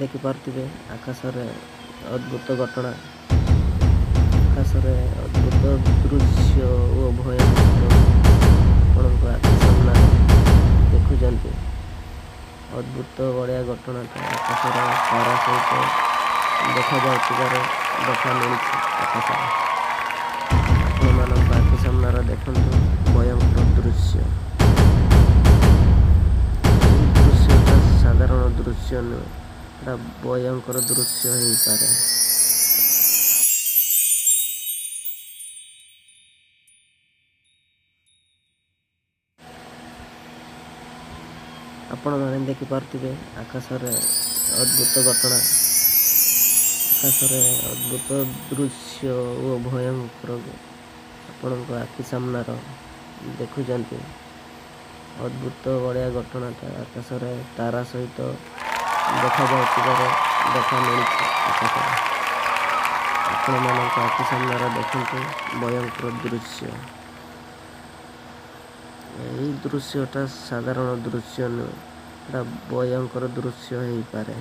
ଦେଖିପାରୁଥିବେ ଆକାଶରେ ଅଦ୍ଭୁତ ଘଟଣା, ଆକାଶରେ ଅଦ୍ଭୁତ ଦୃଶ୍ୟ ଓ ଭୟଙ୍କର ଆପଣଙ୍କ ଆଖି ସାମ୍ନାରେ ଦେଖୁଛନ୍ତି। ଅଦ୍ଭୁତ ବଢ଼ିଆ ଘଟଣାଟା ଆକାଶର ତାରା ସହିତ ଦେଖାଯାଉଥିବାର ଦେଖା ମିଳିଛି ଆକାଶରେ। ଆପଣମାନଙ୍କ ଆଖି ସାମ୍ନାରେ ଦେଖନ୍ତୁ ଭୟଙ୍କର ଦୃଶ୍ୟ। ଏହି ଦୃଶ୍ୟଟା ସାଧାରଣ ଦୃଶ୍ୟ ନୁହେଁ, ଏଟା ଭୟଙ୍କର ଦୃଶ୍ୟ ହେଇପାରେ। ଆପଣମାନେ ଦେଖିପାରୁଥିବେ ଆକାଶରେ ଅଦ୍ଭୁତ ଘଟଣା, ଆକାଶରେ ଅଦ୍ଭୁତ ଦୃଶ୍ୟ ଓ ଭୟଙ୍କର ଆପଣଙ୍କ ଆଖି ସାମ୍ନାର ଦେଖୁଛନ୍ତି। ଅଦ୍ଭୁତ ବଢ଼ିଆ ଘଟଣାଟା ଆକାଶରେ ତାରା ସହିତ ଦେଖାଯାଉଥିବାର ଦେଖା ମିଳିଛି ଆକାଶରେ। ଆପଣମାନଙ୍କ ଆଖି ସାମ୍ନାରେ ଦେଖନ୍ତୁ ଭୟଙ୍କର ଦୃଶ୍ୟ। ଏହି ଦୃଶ୍ୟଟା ସାଧାରଣ ଦୃଶ୍ୟ ନୁହେଁ, ଏଟା ଭୟଙ୍କର ଦୃଶ୍ୟ ହେଇପାରେ।